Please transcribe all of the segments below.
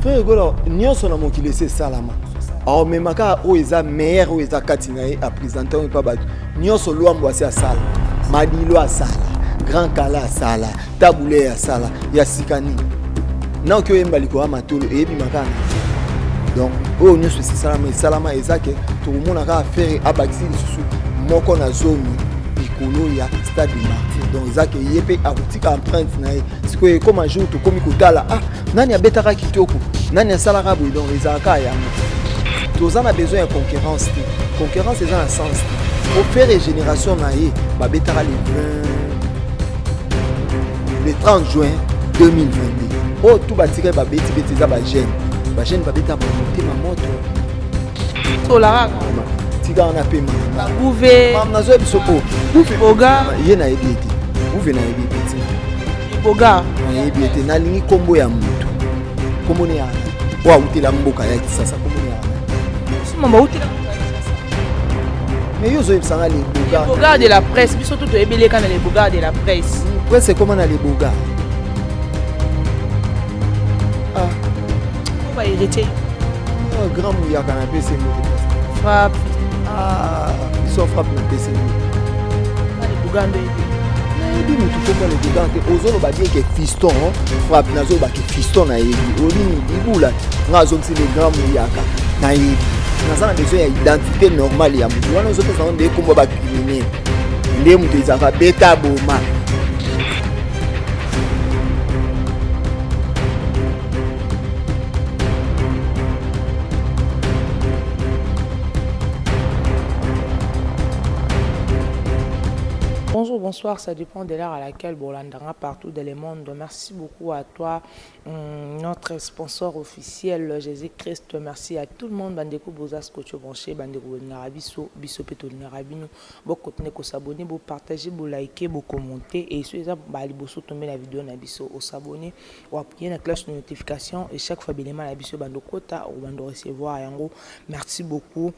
Ferre Gola nyonso na mokili esi esalama. Aomema kaka oyo eza meilleur oyo eza kati na ye apresente yango epa bato nyonso. Lwambo asi asala, Madilo asala, Grand Kala asala, Tabule asala, ya sika nini naoki oyemba likolo ya matolo eyebima kaka na donc oyo nyonso esi esalama esalama eza ke tokomona kaka Ferre abakisi lisusu moko na zomi likolo ya Stade de Martyr. Donc eza ke ye mpe akotika empreinte na ye. Sikoyo ekoma jour tokomi kotala, ah, nani abetaka kitoko, nani asalaka boye. Donc ezalaka yango, toza na besoin ya concurrence te. Concurrence eza na sens te. Po Ferre, génération na ye babetaka le 20, le 30 juin 2022. Oyo tu batikali babeti beti eza bajeune, bajeune babetaka motema moto. Tolaka. Tika wana pe. Gouve. Nazoya biso po Boga. Ye nayebi ete Gouve nayebi ete. Boga. Nayebi ete nalingi nkombo ya motu, nkombo ne yana oyo awutela mboka ya Kisasa, nkombo ne yana. Suma bautela. Mais yo ozoyebisanga le Bogar. Bogar de la presse, biso tu toyebeleka na le Bogar de la presse. Presse ekoma na le Bogar. Ah, ba héritier. Ah, grand muyaka na pesi moto. Frappe. Ah, biso frappe na pesi moto. Le Bogar nde. Nayebi motu kombo le Bogar te. Ozoloba bien ke fiston frappe, nazoloba ke fiston nayebi. Olini ibula nga azongisi le grand muyaka nayebi. Naza na besoin ya identité normale ya motu wana. Ozopesa ngo nde kombo bacriminel nde moto ezalaka beta boma. Bonjour, bonsoir, ça dépend de l'heure à laquelle bolandanga partout dans le monde. Merci beaucoup à toi, notre sponsor officiel, Jésus-Christ. Merci à tout le monde. Bandeko boza scotché branché, bandeko bolingaka biso, biso pe tolingaka bino. Bo continuer ko s'abonner, bo partager, bo liker, bo commenter et so eza ba liboso tomber na vidéo na biso, o s'abonner, o appuyer na cloche de notification et chaque fois bilema na biso bando kota, o bando recevoir yango. Merci beaucoup.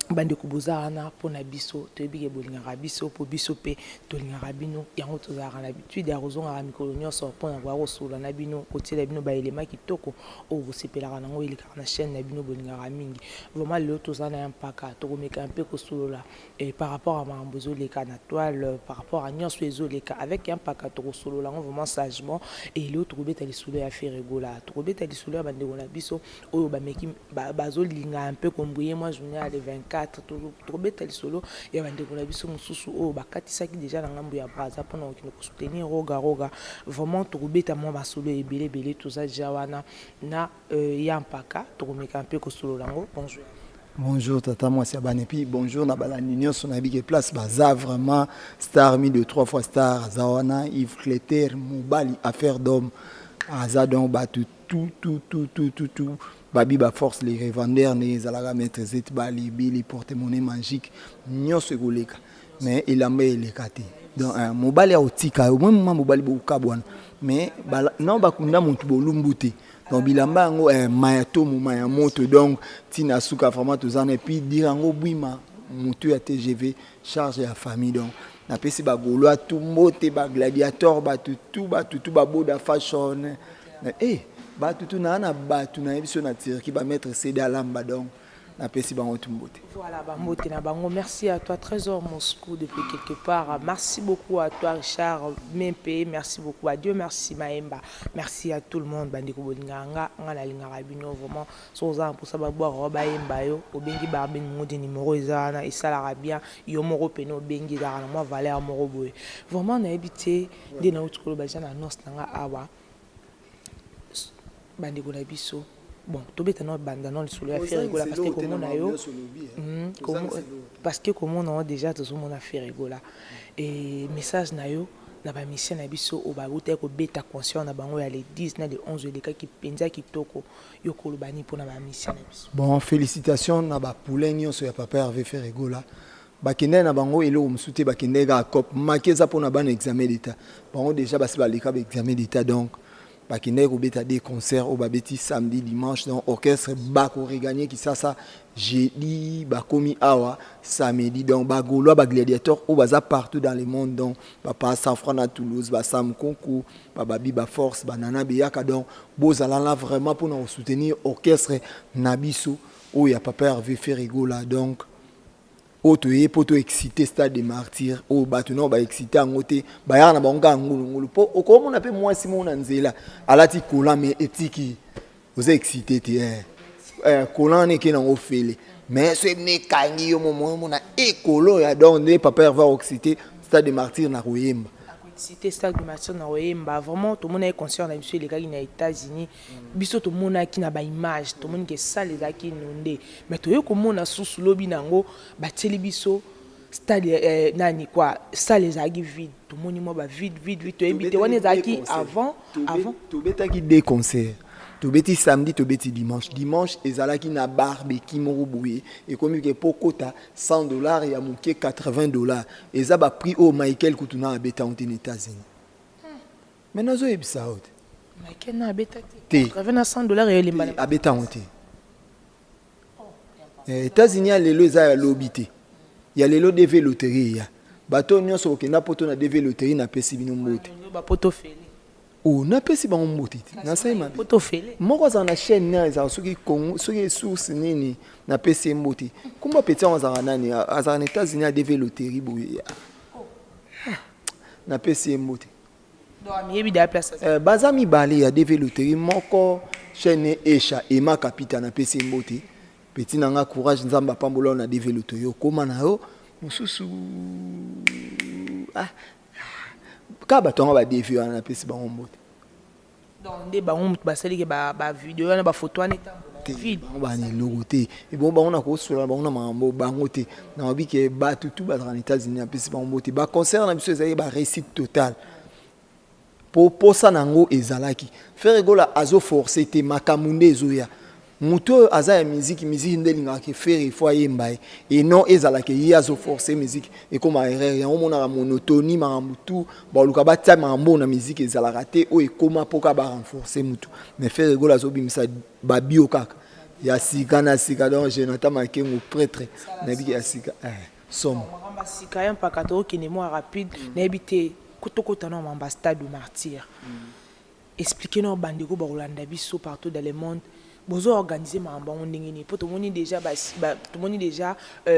Bandeko boza wana mpona biso, toyebi ke bolingaka biso mpo biso mpe tolingaka bino. Yango tozalaka na habitude ya kozongaka mikolo nyonso mpona koya kosolola na bino, kotiela bino baelema kitoko oyo bosepelaka nango elekaka na chaîne na bino bolingaka mingi. Vraiment lelo toza na ya mpaka, tokomeka mpe kosolola par rapport à makambo ezoleka na toile, par rapport à nyonso ezoleka avec ya mpaka. Tokosolola yango vraiment sagement. Et lelo tokobeta lisolo ya Ferre Gola, tokobeta lisolo ya bandeko na biso oyo bameki bazolinga un peu kombrouiller mwa journée ya le 24. Tokobeta lisolo ya bandeko na biso mosusu oyo bakatisaki déjà na ngambo ya Braza mpona kokende kosoutenir Roga Roga. Vraiment tokobeta mwa masolo ebele ebele. Toza déjà wana na ya mpaka, tokomeka mpe kosolola yango. Bonjour. Bonjour tata mwasi ya bana, et puis bonjour na balandi nyonso. Nayebi ke place baza vraiment star mi de trois fois star aza wana, Yves Cleter mobali affaire d'homme aza. Donc bato tout tout tout tout tout tout babi baforce, les revendeurs ndenge ezalaka, maître zet balebele porte-monnaie magique nyonso ekoleka, mais elamba eleka te. Donc mobali akotika yo mwa mwa mobali bokabwana, mais nao bakunda motu bolumbu te. Donc bilamba yango maya to moma ya moto. Donc ntina suka vraiment toza na et puis dire yango bwima motu ya TGV charge ya famille. Donc napesi bagaulois tu mbote, bagladiateur, bato tu, bato tu baboda fashion, bato tu naa na bato nayebi so na Turquie, bamaître cd alamba. Donc napesi bango tu mbote. Voilà, bambote na bango. Merci à toi Trésor Moscou depuis quelque part. Merci beaucoup à toi Richard Mempe, merci beaucoup à Dieu, merci Maemba. Merci à tout le monde. Bandeko bolingaka nga, nga nalingaka bino vraiment. So oza na mposa babwaka bayemba yo, obengi Barbine Modi, numéro eza wana, esalaka bien. Yo moko pene obengi ezalaka na mwa valeur moko boye. Vraiment nayebi te nde nauti koloba déjà na annonce na nga awa. Bandeko na biso, bon, tobeta na banda na lisolo ya Ferre Gola parce que komona yo, parce que komona yo déjà tozomona Ferre Gola et message na yo na bamusicien na biso oyo bautaki kobeta concert na bango ya le 10 na le 11 elekaki mpenza kitoko. Yo koloba nini mpona bamusicien na biso? Bon, félicitation na bapoulain nyonso ya papa Hervé Ferre Gola. Bakendaki na bango eloko mosusu te, bakendaki kaka cop maki eza mpona bana examen d'état. Bango déjà basi baleka baexamen d'état, donc Bakendaki kobeta deux concerts oyo babeti samedi, dimanche. Donc orchestre bakoregagner Kisasa jeudi, bakomi awa samedi. Donc Bagaulois, Bagladiateur oyo baza partout dans le monde, donc bapa Safran na Toulouse, basam Konku, bababi, Baforce, banana beyaka. Donc bozala na vraiment mpona kosoutenir orchestre na biso oyo ya papa Hervé Ferre Gola. Donc oyo toye mpo toexcite Stade de Martyr, oyo bato nao baexcite yango te, bayaka na bango kaka ngulungulu. Mpo okomona mpe mwasi moko na nzela alati collant, mais etiki oza excité te. Collant wana eke nango fele, mais so ekangi yo momona ekolo ya. Donc nde papa Hervé aexcité Stade de Martyr na koyemba. Cité Stade de Martyr na koyemba. Vraiment, tomonaki concert na biso elekaki na États-Unis. Biso tomonaki na baimage, tomoni ke salle ezalaki inondé, mais toye komona susu lobi nango batieli biso stade nani quoi, salle ezalaki vide. Tomoni mwa bavide, vide, vide, toyebi te wana ezalaki avant avant. Tobetaki deux concerts. Tobeti samedi, tobeti dimanche. Dimanche ezalaki na barbecue moko boye, ekomi ke mpo kota 100 $, ya moke 80 $. Eza baprix oyo Michael kutu na abeta yango te na États-Unis. Mais nazoyebisa yo te. Michael na abeta te. Te, 80 na 100 $ eyolemba. Abeta yango te. États-Unis ya lelo eza ya lobi te. Ya lelo DV loterie eya. Bato nyonso kokenda Poto na DV loterie, napesi bino mbote. Bapoto fele. O napesi bango mbote te, nasali mabe? Poto fele. Moko azala na chaîne na ezala soki Congo, soki source nini, napesi ye mbote. Komba peti yango azalaka nani? Azalaka na États-Unis, ya DV loterie boye. Ah, napesi ye mbote. Donc amiyebi da place aza. Baza mibale ya DV loterie. Moko chaîne Esha Ema Kapita, napesi ye mbote. Peti na nga, courage, Nzambe apambola yo na DV loterie okóma na yo. Mosusu, ah, kaka bato yango baDV wana, napesi bango mbote. Donc nde bango moto basaliki bavideo wana, bafoto wana etambola. Te. Vide. Bango bana eloko te. Ebongo bango na kosola bango na makambo bango te. Nayebi ke bato tu bazalaka na États-Unis, apesi bango mbote. Baconcert na biso ezalaki baréussite totale, po posa na yango ezalaki. Ferre Gola azoforce te, makambo nde ezoya. Moto oyo aza ya miziki, miziki nde elingaka Ferre, ifo ayemba ye. E non, ezalaka ye azoforce miziki, ekóma erreur. Yango omonaka monotonie, makambo tu baluka batia makambo oyo na miziki ezalaka te, oyo ekóma mpo kaka barenforce mutu. Mais Ferre Gola azobimisa babio kaka ya sika na sika. Donc Jonathan Makengo prêtre, nayebiki ya sika, somo. Makambo ya sika ya mpaka tokokende mwa rapide. Nayebi te, tokota na mambo ya Stade de Martyr. Explique na bandeko bakolanda biso partout dans le monde, bozo organise makambo yango ndenge nini? Mpo tomoni déjà tomoni déjà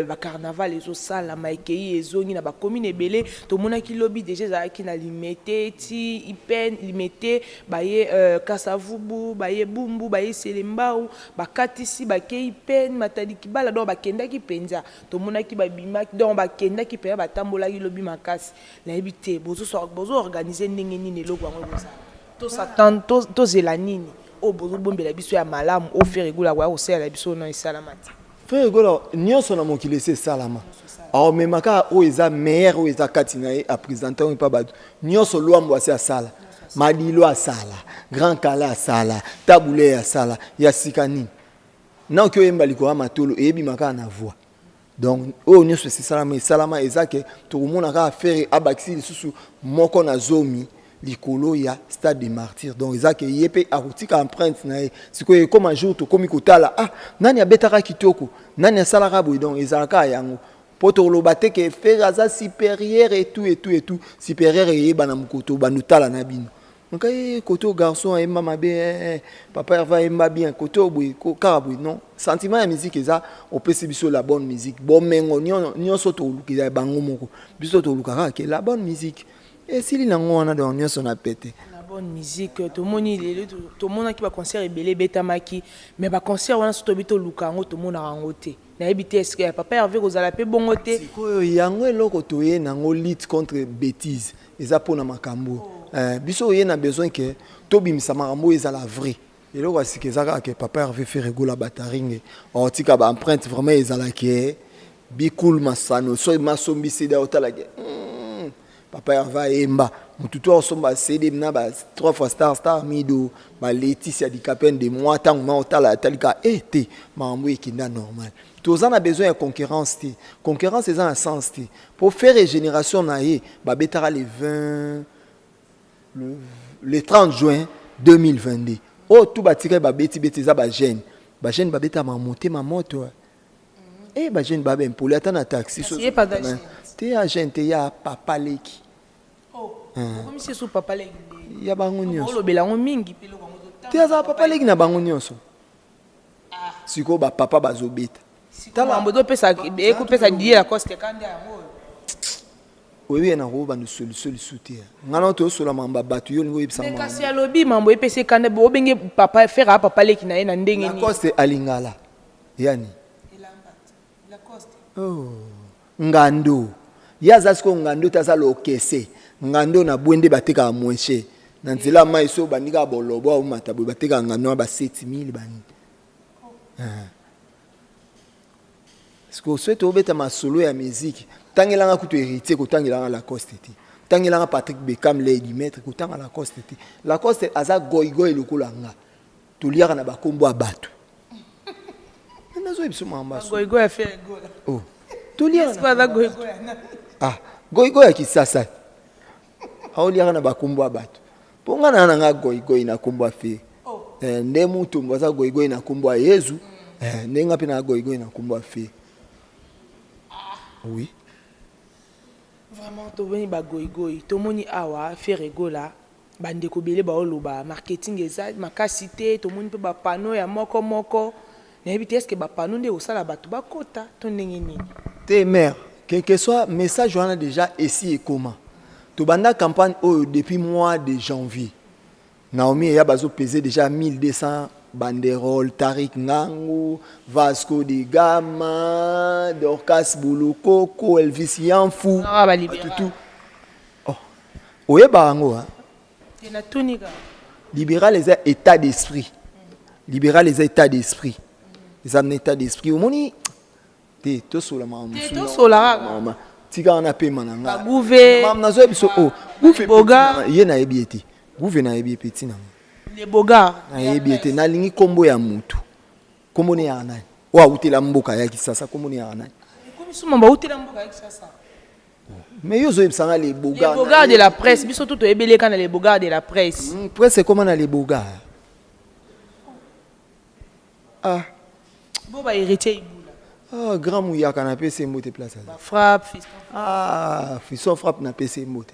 bacarnaval ezosalama, ekei ezongi na bacommune ebele. Tomonaki lobi déjà ezalaki na Limete ti Ipen, Limete baye Kasavubu, baye Bumbu, baye Selembao, bakatisi bakei Pen, Matadi Kibala. Donc bakendaki mpenza, tomonaki babimaki, donc bakendaki mpenza, batambolaki lobi makasi. Nayebi te bozo organise ndenge nini eloko yango ekozala. Tozela nini oyo bozobombela biso ya malamu, oyo Ferre Gola koya kosalela biso no esalama te? Ferre Gola, nyonso na mokili esi esalama. Aomema kaka oyo eza meilleur, oyo eza kati na ye, aprésente oyo mpa bato nyonso. Lwambo asi asala, Madilo asala, Grand Kala asala, Tabule asala. Ya sika nini? Naoki oyemba likolo ya matolo, eyebima kaka na voix. Donc oyo nyonso esi esalama, esalama. Eza ke tokomona kaka Ferre abakisi lisusu moko na zomi likolo ya Stade de Martyr. Donc eza ke ye mpe akotika empreinte na ye. Sikoyo ekóma jour tokómi kotala, ah, nani abetaka kitoko, nani asalaka boye. Donc ezalaka yango, mpo toloba te ke Ferre aza supérieur et tout et tout et tout. Supérieur eyebana mokoto bandu tala na bino. Nkai kote oyo garçon ayemba mabe, papa Herve ayemba bien. Kote oyo boye, kaka boye. Non, sentiment ya musique eza opesi biso la bonne musique. Bomengo nyonso toluka ya bango moko, biso toluka kaka ke la bonne musique esili nango wana. Donc nyonso na pete. La bonne musique, tomoni lelo, tomonaki baconcert ebele ebetamaki, mais baconcert wana so toyebi toluka yango, tomonaka yango te. Nayebi te, est-ce ya papa Herve kozala mpe bongo te? Sikoyo yango eloko toye nango, lutte contre bêtise, eza mpona makambo. Biso oye na besoin ke tobimisa makambo oyo ezala vrai. Eloko ya sika eza kaka ke papa Herve Ferre Gola bataringe aotika baempreinte vraiment ezalaki bikul masano. So masombi CD, otalaki papa Herve ayemba, motu to asomba CD na ba trois fois star, star mido, baletisia dicapene de moi. Ntango ma otala, atalika e te, makambo ekenda normal. Toza na besoin ya concurrence te, concurrence eza na sens te. Po faire génération na ye babetaka le 20, le 30 juin. 2022 oyo tu batikali babeti-beti eza bajeune. Bajeune babetama motema moto. E bajeune baba impoli ata na taxi. Kasi ye pa aza jeune. Te, ya jeune te, ya papa leki. Okomisi esu papa leki nde. Ya bango nyonso. Olobela yango mingi mpe eloko yango. Te, azala papa leki na bango nyonso. Sikoyo bapapa bazobeta. Makambo ezopesa, ekopesa die Lacoste kanda yango oyo. Oyebi ye na kobanda solution lisu te. Ngai na toyosola makambo ya bato, yo olingi oyebisanga. Me kasi alobi mambo epesi ekanda, obenge papa Ferre a papa leki na ye na ndenge nini? Lacoste alingala yani. Elamba Lacoste. Oh. Ngando ye aza sikoyo ngando te, aza lokese ngando na bwe nde batekaka moins cher na nzela ya mai. So obandi kaka bolobo aomata boye, batekaka ngando wana ba 7000 bani. Sikoyo soki tobeta masolo ya musique, tangelanga kutu Héritier, kotangelanga Lacoste te. Tangelanga Patrick Beckham, lady maître, kotanga Lacoste te. Lacoste aza goigoi lokola nga, toliaka na bakombo ya bato. Nazoyebi biso makambo ya goigoi ya Ferre Gola. Oh. Toliaka Sikoyo aza goigoi ya nani? Ah, goigoi ya Kisasa aoliaka na bakombo ya bato, mpo nga na nga goigoi na kombo ya Ferre. Eh, nde mutumbo aza goigoi na kombo ya Yezu. Eh, nde nga mpe na goigoi na kombo ya Ferre, oui. Vraiment, tomoni bagoigoi, tomoni awa Ferre Gola, bandeko ebele baoloba marketing eza makasi te. Tomoni mpe bapano ya moko moko, nayebi te est-ce bapano nde ekosala bato bakota to ndenge nini? Te mare, quel que soit message wana, déjà esi ekoma. Tobanda campagne oyo depuis mois de janvier. Naomi eya bazopese déjà 1200 banderole. Tarik Ngangu, Vasco de Gama, Dorcas Bulukoko, Elvis Yanfu. Ah, balibéral. Batutu. Oh. Oyeba yango, hein? Te, natuni kaka. Libéral eza état d'esprit. Libéral eza état d'esprit, eza na état d'esprit. Omoni te, tosola makambo Te, mosusu. Tosola kaka. Mama, tika wana, pema na nga. Bagouve. Mama, nazoyebi biso o gouve. Boga. Ye nayebi ye te. Gouve nayebi ye, petit na nga. Le bogar. Nayebi ye te. Nalingi nkombo ya mutu. Nkombo ne yaka nani? Oyo awutela mboka ya Kisasa, nkombo ne yaka nani? Ekomi suma bautela mboka ya Kisasa. Mais yo ozoyebisanga le bogar. Le bogar de la presse, biso tu toyebeleka na le bogar de la presse. Presse ekoma na le bogar? Ah. Bo bahéritier Ibula. Ah, grand muyaka, napesi ye mbote place aza. Bafrappe fiston. Ah, fiston frappe, napesi ye mbote.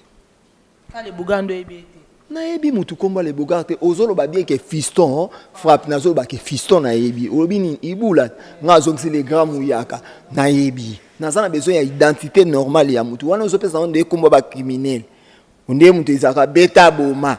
Ka le bogar ndo oyebi ye te. Nayebi mutu kombo le bogar te. Ozoloba bien ke fiston frappe, nazoloba ke fiston nayebi. Olobi nini? Ibula. Nga azongisi le grand muyaka, nayebi. Naza na besoin ya identité normale ya mutu wana. Ozopesa ngo nde kombo ya bacriminel, nde mutu ezalaka beta boma.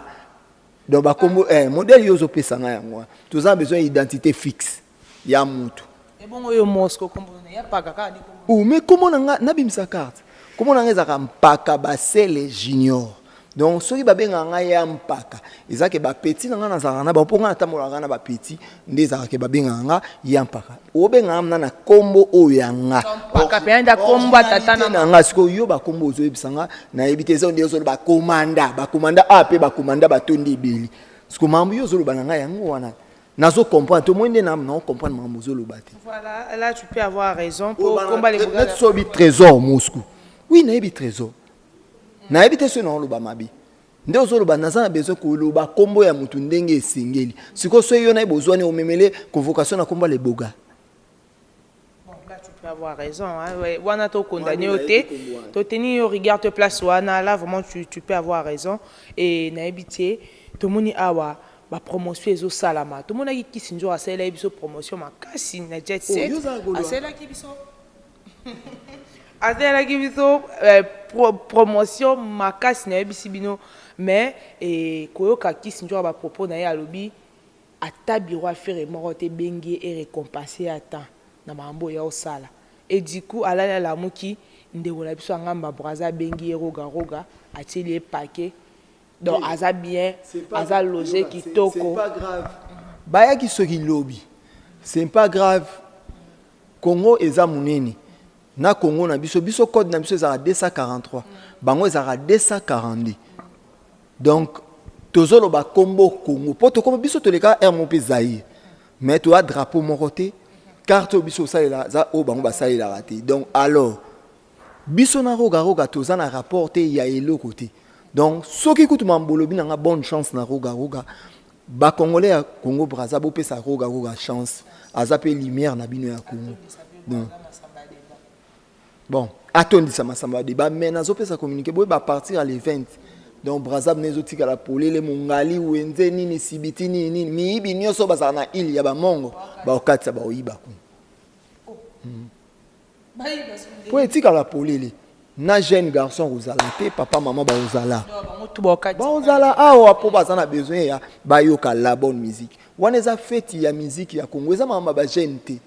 Donc bakombo modèle yo ozopesa ngai yango wana, toza na besoin ya identité fixe ya mutu. Ebongo oyo Mosco, kombo na ya paka kaka nde kombo? Oh, mais kombo na nga, nabimisa carte, kombo na nga ezalaka Mpaka Basele Junior. Donc soki babengaka ngai ya Mpaka, eza ke bapeti na ngai nazalaka na bango, mpo ngai natambolaka na bapeti nde ezalaka ke babengaka nga ya Mpaka. Obengaka nga na kombo oyo ya nga. Mpaka mpenza nda kombo ya tata na na nga. Sikoyo yo, bakombo ozoyebisa nga, nayebi te. Eza nde ozoloba bakomanda, bakomanda a mpe bakomanda batondi ebele. Siko makambo yo ozoloba na ngai yango wana, nazo comprendre te. Moi nde na comprendre makambo ozoloba te. Voilà, là tu peux avoir raison po komba le bogar. Neti so oyebi Trésor Moscou, oui, nayebi Trésor. Nayebi te soki naoloba mabe nde ozoloba. Naza na besoin koloba nkombo ya motu ndenge esengeli. Sikoyo soki yo nayebi ozwani omemele convocation na nkombo ya leboga. Bon, là tu peux avoir raison, hein. Ouais, wana to condamné yo te, to tenir yo rigueur te place wana. Là vraiment tu peux avoir raison. Et nayebi te, tomoni awa ba promotion ezosalama. Tomonaki Kisi Nzora asalelaki biso promotion makasi na Jet Oh, Set. yo ozala Gaulois. Asalelaki biso promotion makasi, nayebisi bino. Mais koyoka Kisi Nzora, bapropos na ye, alobi ata bureau affaire moko te ebengi ye erécompense ye ata na makambo oyo osala. Et du coup alali, alamuki, ndeko na biso ya ngamba Braza abengi ye Roga Roga, atieli ye paquet. Donc aza bien, aza loge kitoko. C'est pas grave bayaki soki lobi, c'est pas grave. Congo eza monene. Na Congo na biso, biso code na biso ezalaka 243, bango ezalaka 242. Donc tozoloba kombo Congo mpo tokoma biso toleka r moko mpe Zaire, mais toya drapeau moko te. Carte oyo biso osalela eza oyo bango basalelaka te. Donc alors biso na Roga Roga toza na rapport te ya eloko te. Donc soki kutu mambolobi na nga, bonne chance na Roga Roga. Bacongolais ya Congo Braza, bopesa Roga Roga chance, aza mpe lumière na bino ya Congo. Donc bon, atondisa masamba ya débat, mais nazopesa communiqué boye à partir ya le 20. Donc Braza bino ezotikala polele, mongali, wenze nini, sibiti nini nini, miyibi nyonso bazala na ile ya bamongo, baokatisa, baoyiba kuna mpo etikala polele. Na jeune garçon kozala te, papa, mama bakozala. Bango tu baokati. Baozala awa mpo baza na besoin ya bayoka la bonne musique. Wana eza feti ya musique ya Congo, eza makambo ya bajeune te.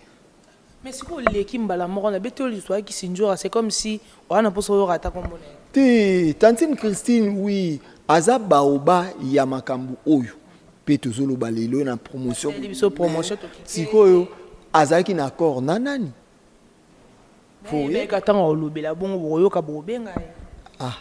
Mais sikoyo oleki mbala moko na beti oyo liswaki Kisinjora, c'est comme si oya na mposa oyoka ata kombo na ye. Te, tantine Christine, oui, aza baoba ya makambo oyo mpe tozoloba lelo na promotion. Asali biso promotion, tokipe. Sikoyo azalaki na accord na nani? Yebeka ntango olobela bongo, bokoyoka, bokobenga ye. Ah,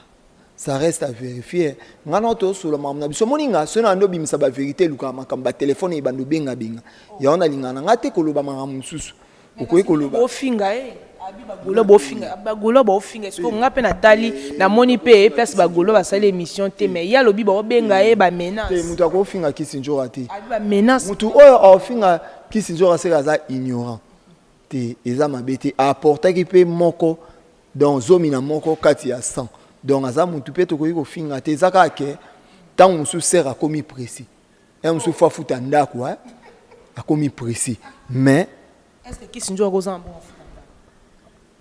ça reste à vérifier. Nga na tosola makambo na biso. Moninga soki na ndo obimisa bavérité, elukaka makambo, batelefone ebanda obengabenga yango. Nalingaka na nga te koloba makambo mosusu okoki koloba. Bofinga ye, abi bagolo bofinga, bagolo bofinga. Sikoyo nga mpe natali, namoni mpe place bagolo basali émission te, mais ye alobi baobenga ye te. Bamenace. Moto akofinga Kisi Nzoka te. Abi bamenace. Motu oyo aofinga Kisi Nzoka seka aza ignorant te. Eza mabe te, aportaki mpe moko, donc 11 kati ya 100. Donc aza motu mpe tokoki kofinga te. Eza kaka ke ntango mosusu ser akomi précis, ya mosusu fo afuta ndako, eh? Akomi précis, mais Est ce que Kisi Nzoka kozanga mbongo afuta ndako?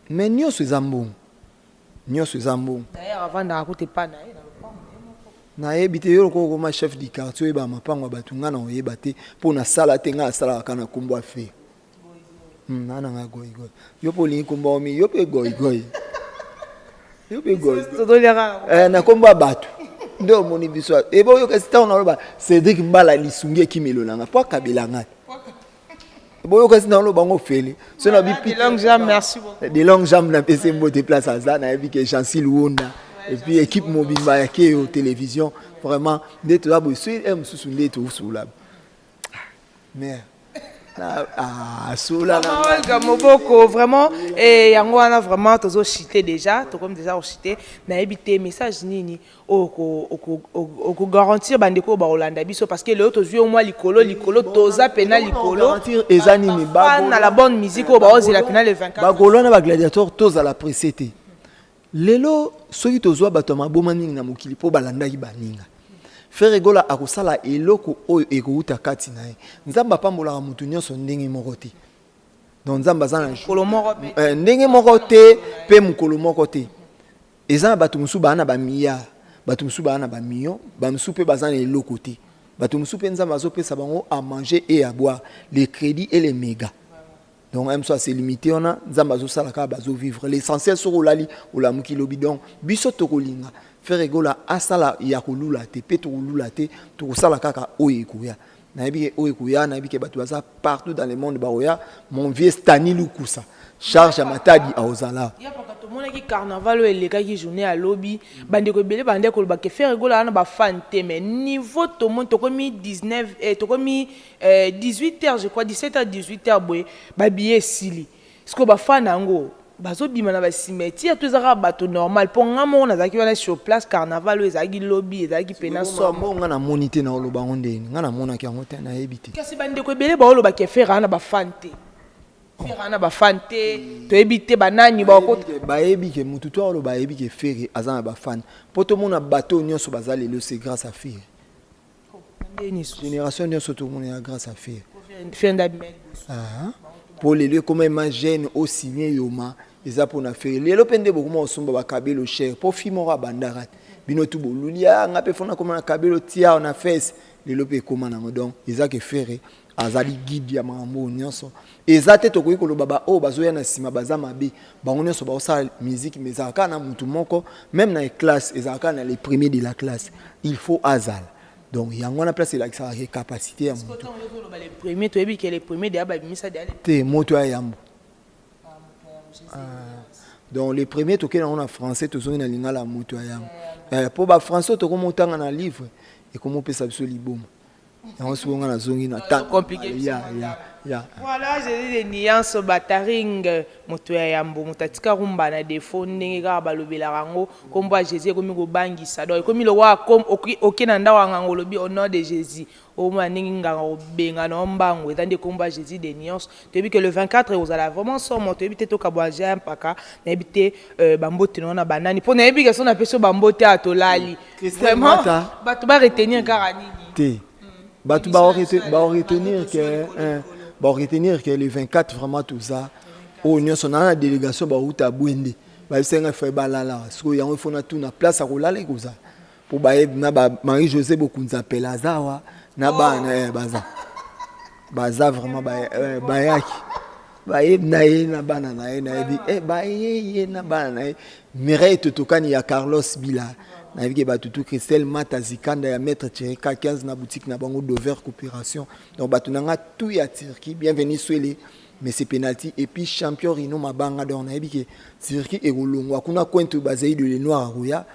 Mais nyonso eza mbongo, nyonso eza mbongo. D'ailleurs avandaka kuta epa na ye na lopango na ye moko. Nayebi te, yo lokola okoma chef du quartier, oyeba mapango ya bato. Ngai na oyeba te mpo nasala te. Ngai nasalaka kaka na nkombo ya fe na nanga goigoi. Yo mpe olingi nkombo omi, yo mpe goigoi, yo mpe goigoi. Tozoliaka. Eh, na nkombo ya bato nde omoni biso eboyoka. Ntango naloba Cédrik Mbala lisungi ekimelo na nga mpo akabela ngai, boyoka si naloba yango fele so na De longue jambe, merci beaucoup. De longue jambe, napesi mbote place aza. Nayebi ke Gensil Wonda et puis équipe mobimba ya Keyo Télévision, vraiment nde toza boye. Soki e mosusu nde tosula mare sola. Maman Olga Moboko, vraiment, et yango wana vraiment tozochite déjà, tokomi déjà kochite. Nayebi te message nini okogarantir bandeko oyo bakolanda biso, parce que lelo tozwi yo mwa likolo likolo, toza pena likolo. Garantir eza nini? Fan na la bonne musique oyo baozela pena le 24. Bagaulois na bagladiateur, tozala pressé te. Lelo soki tozwa bato ya maboma mingi na mokili mpo balandaki baninga, Ferre Gola akosala eloko oyo ekouta kati na ye. Nzambe apambolaka motu nyonso ndenge moko te. Donc Nzambe aza na mokolo moko mpe. Ndenge moko te mpe mokolo moko te. Eza na bato mosusu baa na bamilliard, bato mosusu baa na bamillion, bamosusu mpe baza na eloko te. Bato mosusu mpe Nzambe azopesa bango à manger et à boire, les crédits et les mégas. Donc un mosusu ase limité wana, Nzambe azosala kaka, bazovivre. L'essentiel, soki olali, olamuki lobi. Donc biso tokolinga Ferre Gola asala ya kolula te, mpe tokolula te, tokosala kaka oyo ekoya. Nayebi ke oyo ekoya, nayebi ke bato baza partout dans le monde bakoya. Mon vieux Stani Lukusa, charge ya Matadi, aozala. Ya paka, tomonaki carnaval oyo elekaki, journée ya lobi, bandeko ebele bande koloba ke Ferre Gola wana bafan te, mais niveau tomoni tokomi 19 tokomi 18 heures, je crois 17 heures, 18 heures boye, babillet esili. Sikoyo bafan yango bazobima na bacimetière to eza kaka bato normal? Mpo nga moko nazalaki wana sur place, carnaval oyo ezalaki lobi ezalaki pena somo. Bongo nga namoni te, na oloba yango ndeni? Nga namonaki yango te, nayebi te. Kasi bandeko ebele baoloba ke Ferre wana bafan te, Ferre wana bafan te, toyebi te banani bakota. Bayebi ke motu to aloba ayebi ke Ferre aza na bafan, mpo tomona bato oyo nyonso baza lelo, c'est grâce à Ferre. Ndeni susu? Génération nyonso tomona ya grâce à Ferre. Ferre nde abima liboso. Mpo lelo ekoma ema jeune osigne yoma, eza mpona Ferre. Lelo mpe nde bokoma kosomba bakabelo cher, mpo fi moko abandaka te. Bino tu boluli nga mpe fona koma na kabelo tia na fese. Lelo mpe ekóma nango. Donc eza ke Ferre azali guide ya makambo oyo nyonso. Eza te tokoki koloba baoyo bazoya na nsima baza mabe. Bango nyonso baosala musique, mais ezalaka kaka na mutu moko. Même na classe, ezalaka kaka na les premiers de la classe, il faut azala. Donc yango wana place elakisaka ke capacité ya motu. Ozoloba les premiers, toyebi ke les premiers deya babimisa deya. Te, moto ya yambo. Donc les premiers, tokende yango na français, tozongi na lingala ya moto ya yambo, mpo bafrançais tokoma otanga na livre, ekomopesa biso liboma. Yango sikoyo nga nazongi na compliqué. Ya. Voilà, Jésus de nuance, bataring, moto ya yambo, moto atika rumba na défaut. Ndenge kaka balobelaka yango, nkombo ya Jésus ekomi kobangisa. Donc ekomi lokwa oke na ndako ya nganga, olobi "Au nom de Jésus", omona ndenge nganga kobenga na mbango. Eza nde nkombo ya Jésus de nuance. Toyebi ke le 24 ekozala vraiment somo. Toyebi te, tokabwa ja mpaka. Nayebi te, bambote na banani, mpo nayebi ke so napesi yo bambote ya tolali. Christelle Vraiment, Mata. bato baretenir kaka nini? Te, bato baoretenir ke, hein, baoretenir ke le 24 vraiment toza oyo nyonso naa na délégation. Bauta Bwende, bayebisa ngai faye balala. Sikoyo yango ifo natuna place ya kolala ekozala, mpo bayebi na ba Marie José Bokunza Pele aza awa na bana, baza vraiment bayaki, bayebi na ye na bana na ye. Nayebi baye ye na bana na ye, Mireille Totokani ya Carlos Bila. Nayebi ke bato tu, Christelle Mata Zikanda ya maître Thierry 15 na boutique na bango Dover Coopération. Donc bato na nga tout ya Turquie, bienvenue Swele, mais c'est penalty. Et puis champion Rino Mabanga. Donc nayebi ke Turquie ekolongwa kuna kwento bazali de le noir akoya.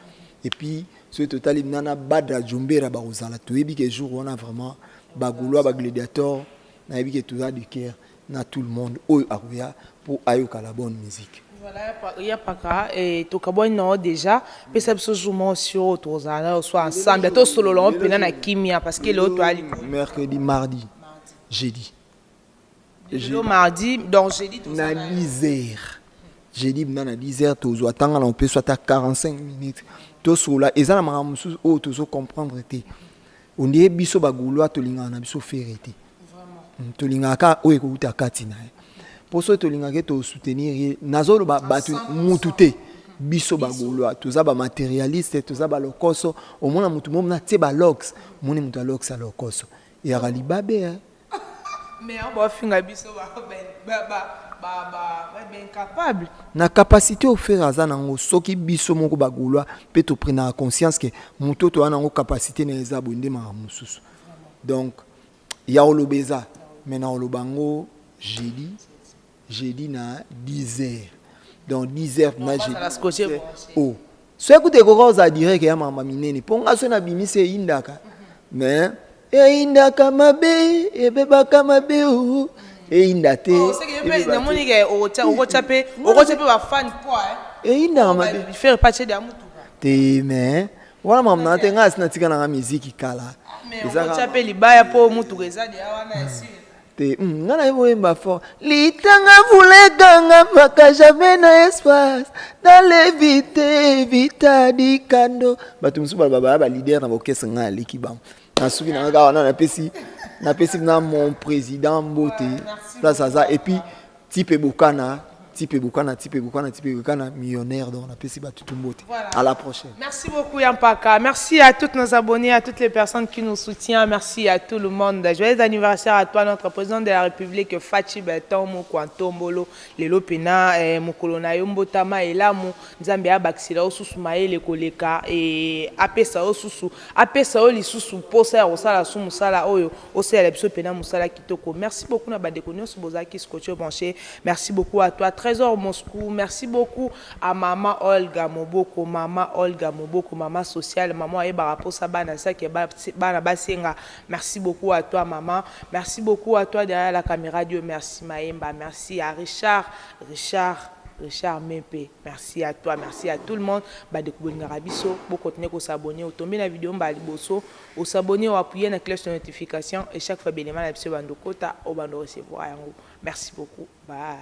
Et puis soki totali nana Badra Jombera bakozala. Toyebi ke jour wana vraiment bagaulois, bagladiator, nayebi ke toza de cœur na tout le monde oyo akoya mpo ayoka la bonne musique. Voilà, ya paka tokabwani nango déjà. Pesa biso jour moko sur oyo tozala na yo so ensemble, tosolola ngo mpena na kimia, parce que lelo toali Mercredi, mardi, jeudi. Lelo mardi, donc jeudi. Na 10 heures jeudi mna na 10 heures tozwa ntanga na opeso ata 45 minutes, tosolola. Eza na makambo mosusu oyo tozocomprendre te. Ondie biso bagaulois tolingaka na biso Ferre te. Tolingaka kaka oyo ekouta kati na ye, mpo soki tolingaka tosoutenir ye. Nazoloba bato mutu te, biso bagaulois toza bamatérialiste, toza balokoso. Omona mutu mo na tie balox, omoni mutu alox alokoso eyaka libabe, eh. Mais bafinga biso baincapable. Na capacité oyo Ferre aza nango, soki biso moko bagaulois mpe toprenaka conscience ke moto oyo toza nango, capacité na ye eza boye, nde makambo mosusu. Donc ya koloba eza, mais na koloba yango jeudi, jeudi na 10 heures. Donc 10 heures na jeudi. Oh, soki kuta ekoka kozala direct ya makambo minene, mpo nga soki nabimisi eyindaka, mais eyindaka mabe, ebebaka mabe o eyinda te. Namoni ke okotya mpe bafan po. Eyindaka mabe. Ferre patie ya mutuka. Te, mais wana makambo nanga te. Ngai asi natika nanga miziki kala. Okotya mpe libaya mpo mutuka eza deya wana esili. Te, nga nayebi oyemba fort. Litanga vulekanga mpaka jamais na espace nalevite vita dikando. Bato mosusu baloba baya baleader na baorchestre, ngai aleki bango. Nasuki nanga kaka wana. Napesi na mon président mbote place aza. Et puis type Bokana, type Bokana, type Bokana, type Bokana millionnaire. Donc napesi bato tu mbote. Voilà. À la prochaine. Merci beaucoup Yampaka. Merci à toutes nos abonnés, à toutes les personnes qui nous soutiennent. Merci à tout le monde. Joyeux anniversaire à toi, notre président de la République, Fatshi Beton Mokwantombolo. Lelo pena mokolo na yo mbotama elamu. Nzambe abakisela yo susu mayele koleka e apesa yo susu, apesa yo lisusu posa ya kosala su mosala oyo osalela biso pena mosala kitoko. Merci beaucoup na bandeko nyonso bozalaki scotché, branché. Merci beaucoup à toi, Trésor Moscou. Merci beaucoup à maman Olga Moboko, maman Olga Moboko, maman sociale, maman ayebaka posa bana saki bana basenga. Merci beaucoup à toi, maman. Merci beaucoup à toi derrière la caméra. Dieu merci Maemba. Merci à Richard, Richard, Richard Mepe. Merci à toi, merci à tout le monde. Bandeko bolingaka biso, bokontinue kosabonner. Otombi na video mbala liboso, osabonner, oappuyer na cloche de notification et chaque fois belema na biso bando kota obando recevoir yango. Merci beaucoup. Bye.